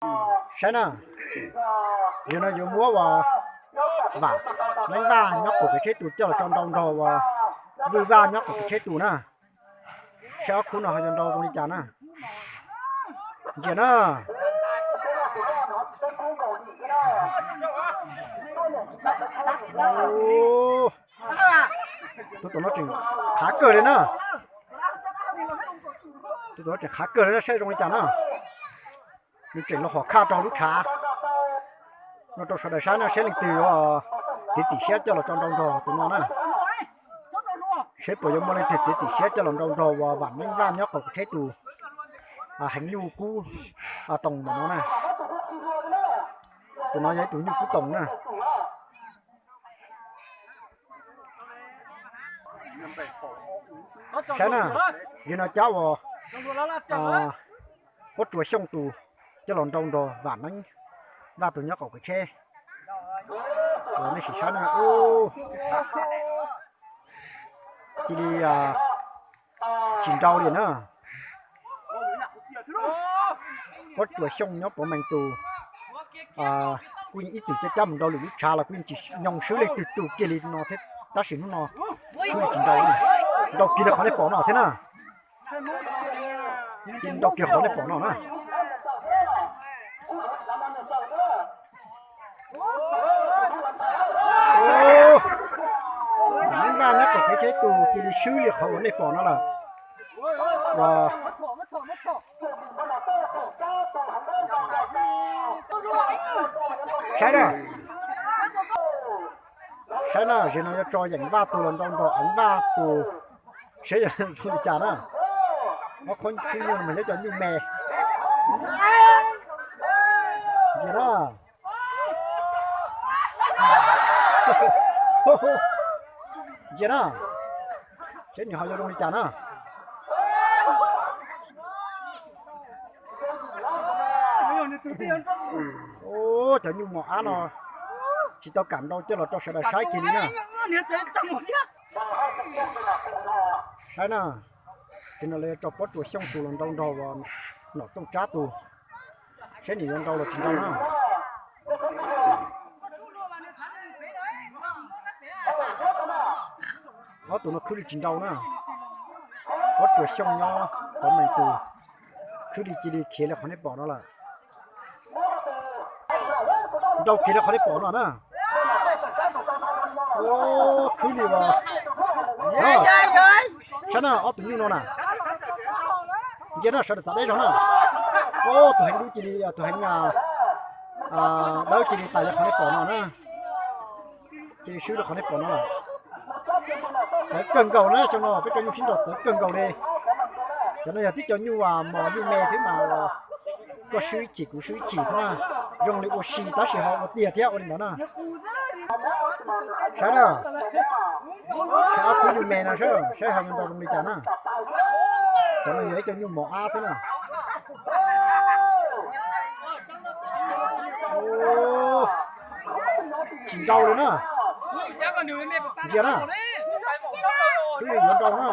Saib na, yog no yuav muab uas Vam Neeb Vaj nyob qaum kev tsheb tus coj los tso nrau nrog uas Vwj Vaj nyob qaum kev tsheb tus na. Saib ob khub no ho yuav nrau zoo li cas na. Ntsia na. Tus tom no tseem qhav kawg li na. Tus tom no tseem qhav kawg li na, saib zoo li cas na. Nws tseem los hom khaj rau lub tshav no rau sawv daws saib na, saib leej twg yuav txiav txim siab coj los tso nrau nrog tus no na. Saib puas yuav muaj leej twg txiav txim siab coj los nrau nrog uas Vam Neeb Vaj nyob qaum kev tsheb tus heev nyuj kub toos ntawm no na. Tus no yog ib tug nyuj kub toos na. Saib na, yog no cab uas Pob Tsuas Xyooj tus coj los nrau nrog Vam Neeb Vaj tus nyob qaum kev tsheb. Nej sim saib na, cia li tsis nrau li na. Pob Tsuas Xyooj nyob Pov Mees tus kuj yeej ib txwm cab cab mus nrau lwm lub tshav los kuj yeej tsis nyoo swb leej twg tus kiag li no thiab, tab sis hnub no kuj yeej tsis nrau li. Nrau kiag li qhov nej pom no thiab na. Ces nrau kiag qhov nej pom no na. Neeb Vaj nyob qaum kev tsheb tus cia li swb li qhov uas nej pom no lawm. Saib na, saib na, zaum no yuav tso Yeem Vaj tus los nrau nrog Eev Vaj tus, saib zoo li cas na. Ob khub nyuj no mas yog cov nyuj me. Ntsia na. Ntsia na, saib nws ho yuav zoo li cas na. Cov nyuj mos ab no tsis tau kam nrau coj los rau sawv daws saib kiag li na. Saib na, ces no lawv yuav tso Pob Tsuas Xyooj tus los nrau nrog uas Nom Txooj Tsab tus, saib nws yuav nrau los tsis nrau na. Ob tug no khwb li tsis nrau na. Pob Tsuas Xyooj nyob Pov Mees tus khwb li cia li khiav li qhov nej pom no lawm. Nrau khiav li qhov nej pom no na. Khwb li as. Saib na ob tug nyuj no na. Ntsia na, sawv daws txav deb zog na. Tus heev dub cia li, tus heev dawb cia li tas li qhov nej pom no na. Cia li swb rau qhov nej pom no lawm. Txawv kawg nkaus na, xyoo no peb cov nyuj sib nrau txawv kawg nkaus li. Cov no yog tib cov nyuj mos nyuj me xwb mas koj swb ib chim kuv swb ib chim xwb na. Zoo li ua si tab sis ho ua tiag thiab ua li ntawd na. Saib na, saib ob khub nyuj me no saib, saib ho yuav nrau zoo li cas na. Cov no yog ib cov nyuj mos ab xwb na. Tsis nrau li na. Ntsia na, twb yuav nrau na.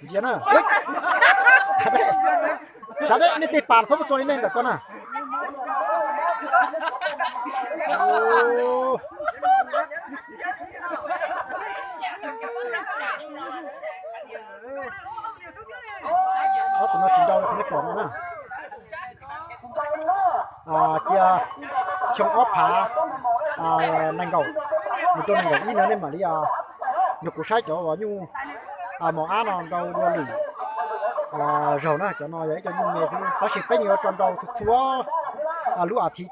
Ntsia na. Txav deb, nej tej pas txhob muab tso li nej ntawm ko na. Ob tug no tsis nrau li qhov nej pom no na. Cia xyoo ob phav nees nkaum mus rau nees nkaum ib no nej mam li, yog kuv saib cov uas nyuj mos ab no nrau dua lwm zaug na, cov no yog ib cov nyuj me xwb tab sis peb yuav tso nrau txhua txhua lub as thiv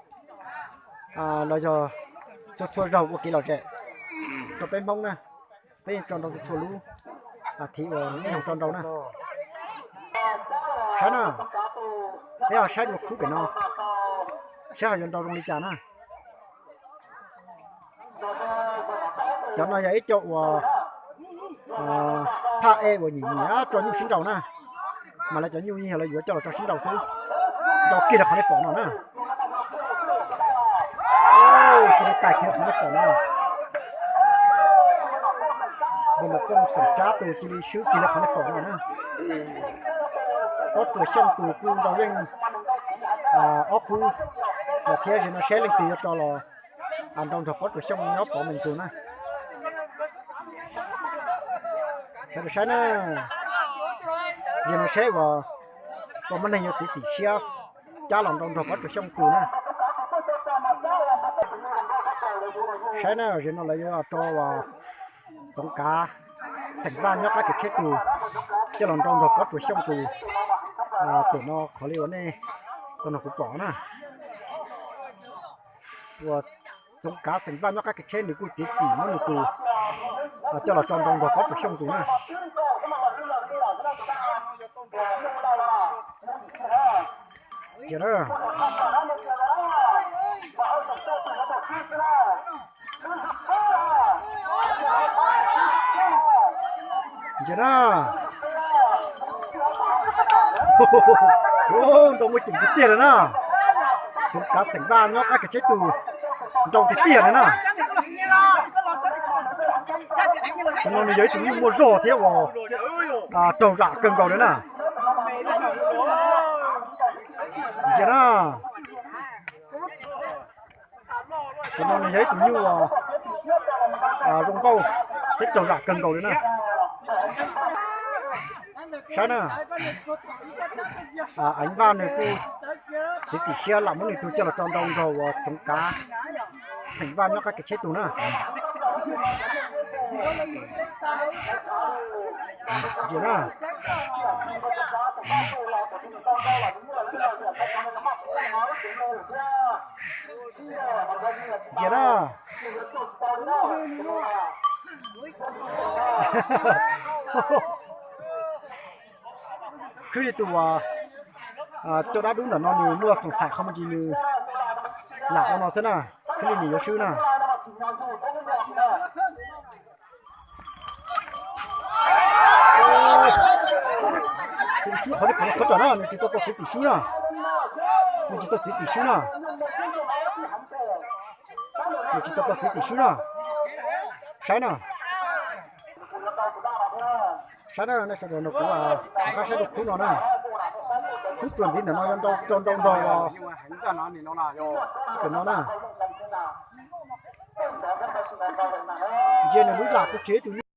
los yog txhua txhua zaug ua kev lom zem rau peb Hmoob na. Peb yeej tso nrau txhua txhua lub as thiv uas nyoog tso nrau na. Saib na, peb ho saib dua khub pem no, saib ho yuav nrau zoo li cas na. Cov no yog ib co uas phaj ej uas nyiam nyiam tso nyuj sib nrau na, mas lawv cov nyuj yeej yog lawv yuav coj los tso sib nrau xwb. Nrau kiag li qhov nej pom no na. Cia li tas kiag li qhov nej pom no. Npawg Nom Txooj Xeem Tsab tus cia li swb kiag li qhov nej pom no na. Pob Tsuas Xyooj tus kuj nrau yeej ob khub los thiab. Zaum no saib leej twg yuav tso los nrau nrog Pob Tsuas Xyooj nyob Pov Mees tus na. Sawv daws saib na, zaum no saib uas tus muaj neeg yuav txiav txim siab cab los nrau nrog Pob Tsuas Xyooj tus na. Saib na, zaum no lawv yuav tso uas Txoov Kav xeem Vaj nyob qab kev tsheb tus coj los nrau nrog Pob Tsuas Xyooj tus. Pem no qhov li uas nej tau nrog kuv pom na, uas Txoov Kav xeem Vaj nyob qab kev tsheb nws kuj txiav txim muab nws tus coj los tso nrau nrog Pob Tsuas Xyooj tus na. Ntsia na, nrau muaj ceem tiag tiag lawm na. Txoov Kav xeem Vaj nyob qab kev tsheb tus nrau tiag tiag lawm na. Tus no nws yog ib tug nyuj muaj zog thiab uas raug zam kawg nkaus li na. Ntsia na, tus no nws yog ib tug nyuj uas zoo nkauj thiab raug zam kawg nkaus li na. Saib na, Eev Vaj nws kuj txiav txim siab lam muab nws tus coj los tso nrau nrog uas Txoov Kav xeem Vaj nyob qab kev tsheb tus na. Ntsia na, ntsia na, khwb li tus uas coj dab dub ntawm no nws muaj xoom xaim qhov muag ntsis nws lam ua no xwb na, khwb li nws yuav swb na. Qhov nej pom no txhob rawm na, nws tsis tau tau txiav txim swb na, nws tsis tau txiav txim swb na, nws tsis tau tau txiav txim swb na. Saib na, saib na, nej sawv daws nrog kuv rov qab saib rau khub no na, khub tsuas ntxiv ntawm no yuav nrau tso nrau nrog uas no na. Ntsia nws lub zam kuj tsis yog ib tug nyuj.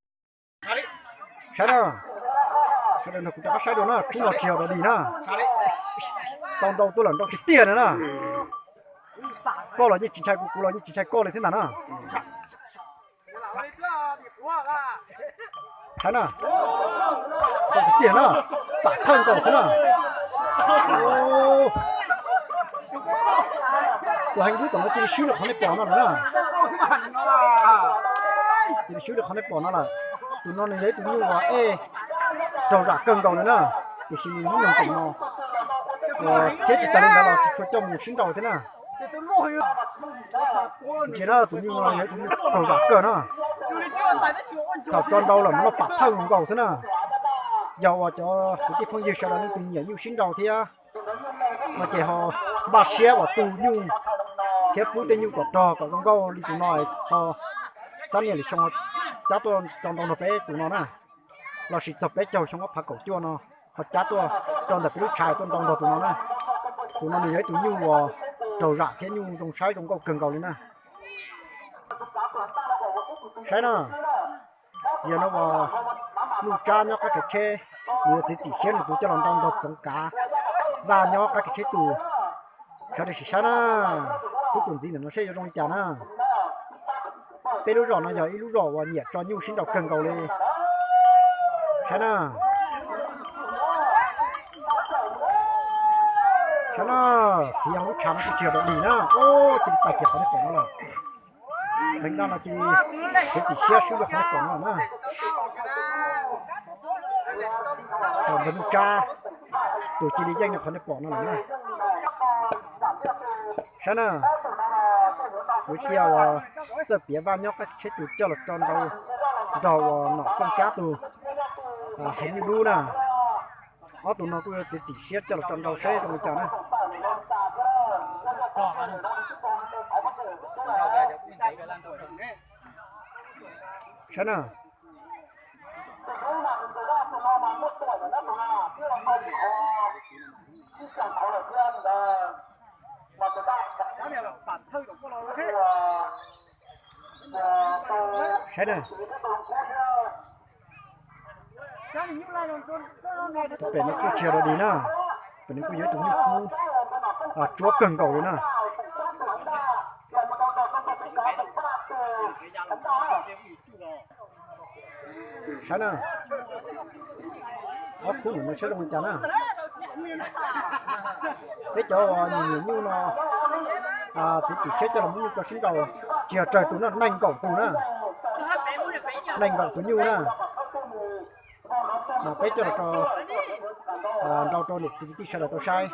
Saib na, sawv daws nrog kuv rov qab saib dua na, khub no tsis yog dog dig na, tau nrau tuaj lawm nrau tiag tiag na na. Koj los yeej tsis ntshai kuv, kuv los yeej tsis ntshai koj li thiab ntag na. Saib na, tiag tiag na, pam thawj nkaus xwb na. Tus heev dub tom no cia li swb li qhov nej pom no lawm na. Cia li swb li qhov nej pom no lawm. Tus no nws yog ib tug nyuj uas ej raug zam kawg nkaus li na, tiam sis nws lub neej tseem no thiab tsis tas li ntawd los tsis tshua coj mus sib nrau thiab na. Ntsia na, tus nyuj no yog ib tug nyuj raug zam kawg na. Thaum tso nrau lawm mas noj pam thawj nkaus xwb na. Yog uas cov kwv tij phooj ywg sawv daws leej twg nyiam nyuj sib nrau thiab no ces ho npaj siab uas tu nyuj thiab pub tej nyuj kom rog kom zoo nkauj li tus no ho xab nias lwm xyoo cab tuaj tso nrau nrog peb tus no na. Los sis txog peb caug xyoo ob phav kaum cuaj no ho cab tuaj rau ntawm peb lub tshav tuaj nrau nrog tus no na. Tus no nws yog ib tug nyuj uas raug zam thiab nyuj zoo saib zoo nkauj kawg nkaus li na. Saib na, yog no uas Nuj Tsab nyob qab kev tsheb, nws yuav txiav txim siab nws tus coj los nrau nrog Txoov Kav Vaj nyob qab kev tsheb tus. Sawv daws sim saib na, khub tsuas ntxiv ntawm no saib yuav zoo li cas na. Peb lub zos no yog ib lub zos uas nyiam tso nyuj sib nrau kawg nkaus li. Saib na, saib na, txiv yog lub tshav no kuj tsis yog dog dig na, cia li tag kiag qhov nej pom no lawm. Heev daj no cia li txiav txim siab swb rau qhov nej pom no na. Npawg Nuj Tsab tus cia li yeej rau qhov nej pom no lawm na. Saib na, yuav cia uas Txawj Piav Vaj nyob qab tsheb tus coj los tso nrau nrog uas Nom Txooj Tsab tus heev nyuj dub na. Ob tug no kuj yuav txiav txim siab coj los tso nrau saib zoo li cas na. Saib na, Saib na, pem no kuj tsis yog dog dig na, pem no kuj yog ib tug nyuj kub tsuab kawg nkaus li na. Saib na, ob khub no saib zoo li cas na. Peb cov uas nyiam nyiam nyuj no, txiav txim siab coj los muab nyuj tso sib nraus, tsis yog tsawg tus no, nees nkaum tus na. Nees nkaum tus nyuj na, mas peb coj los tso nrau rau niam txiv kwv tij sawv daws tau saib,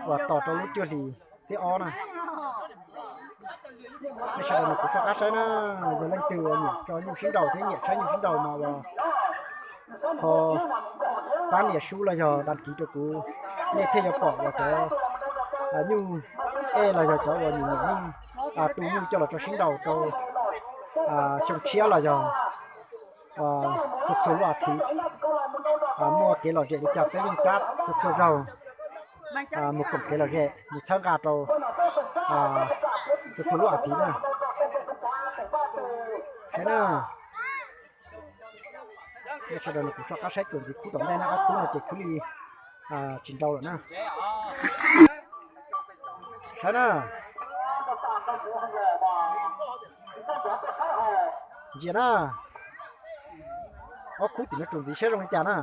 uas tos rau lub cuaj hlis xiab ob na. Nej sawv daws no kuv soj qab saib na, yog leej twg uas nyiam tso nyuj sib nraus thiab nyiam saib nyuj sib nraus mas uas ho pab nias sub los yog đăng ký rau kuv, nej thiaj yuav pom uas cov nyuj ej los yog cov uas nyiam nyiam nyuj tu nyuj coj los tso sib nraus rau xyoo tshiab los yog txhua txhua lub as thiv, muaj kev lom zem li cas peb yeej cab txhua txhua zaug mus koom kev lom zem, mus txhawb nqa rau txhua txhua lub as thiv na. Saib na, nej sawv daws no kuv soj qab saib txuas ntxiv khub tom ntej na, ob khub no ces khwb li tsis nrau lawm na. Saib na, ntsia na, ob khub tim no txuas ntxiv saib zoo li cas na.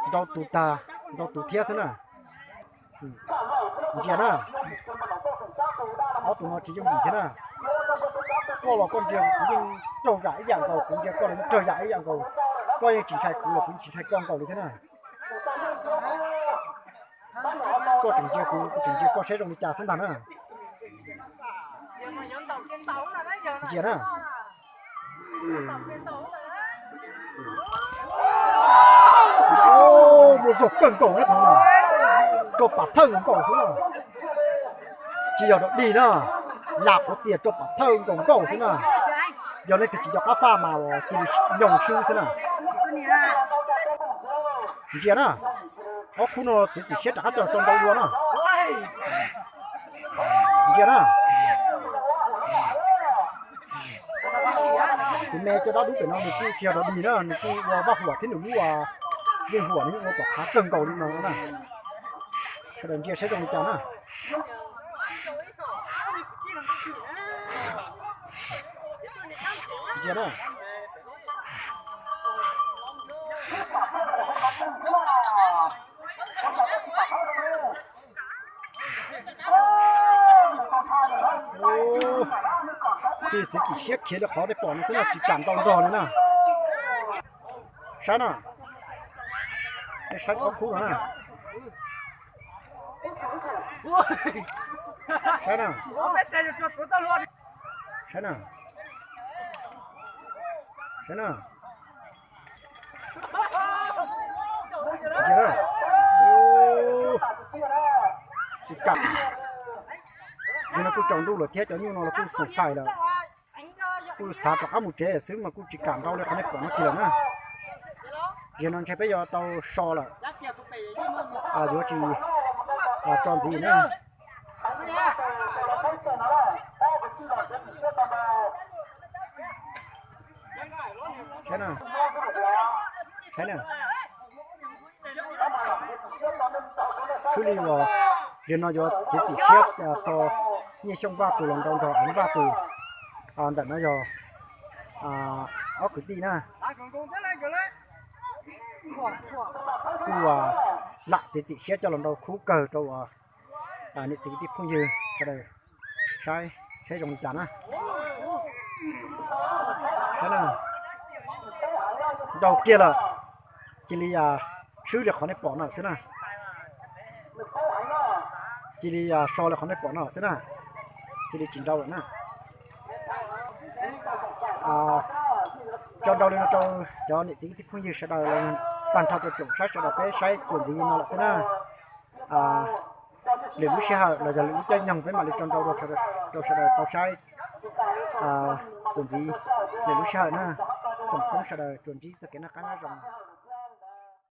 Nrau tus tag, nrau tus thiab xwb na. Ntsia na, ob tug no tsis yooj yim thiab na. Koj los koj ntsia kuv yeej raug yam ib yam nkaus, kuv ntsia koj los yeej raug yam ib yam nkaus. Koj yeej tsis ntshai kuv los kuv yeej tsis ntshai koj nkaus li thiab na. Koj tseem ntsia kuv, kuv tseem ntsia koj saib zoo li cas xwb ntag na. Ntsia na. Muaj zog kawg nkaus na thaum no, rau pam thawj nkaus xwb na. Tsis yog dog dig na, lam quav txias rau pam thawj nkaus nkaus xwb na. Yog leej twg tsis nco qab faj mas cia li nyoog swb xwb na. Ntsia na, ob khub no txiav txim siab rov qab coj los tso nrau dua na. Ntsia na, tus me coj dab dub pem no nws kuj tsis yog dog dig na, nws kuj ua vaj huam thiab nws lub yeej huam nws yeej ua kom qhav kawg nkaus li no na. Sawv daws ntsia saib zoo li cas na. Ntsia na. Txiav txim siab khiav li qhov nej pom no xwb na, tsis kam nrau nrog li na. Saib na, saib ob khub no na. Saib na, saib na, saib na. Tsis kam. Yog no kuj tsaus ntuj lawm thiab cov nyuj no los kuj xoom xais lawm. Kuj xav rov qab mus tsev lawm xwb mas kuj tsis kam nrau li qhov nej pom no kiag lawm na. Yog no ntshe peb yuav tau so lawm, yuav tsis tso ntxiv na. Saib na, saib na. Xws li uas yog no yuav txiav txim siab tso Nyiaj Xyooj Vaj tus los nrau nrog Eev Vaj tus, ntawm no yog ob kwv tij na, kuj lam txiav txim siab coj los nrau khub kawg rau uas niam txiv kwv tij phooj ywg sawv daws saib, saib zoo li cas na. Saib na, nrau kiag lawm, cia li swb li qhov nej pom no xwb na. Cia li so li qhov nej pom no xwb na, cia li tsis nrau lawm na. Tso nrau li no rau cov niam txiv kwv tij phooj ywg sawv daws tag nrho rau tsoom saib sawv daws peb saib txuas ntxiv li no lawm xwb na. Lwm lub sij hawm los yog lwm lub caij nyoog peb mam li tso nrau rau sawv daws tau saib txuas ntxiv lwm lub sij hawm na. Foom koob sawv daws tsuas ntsib txoj kev noj qab nyob zoo.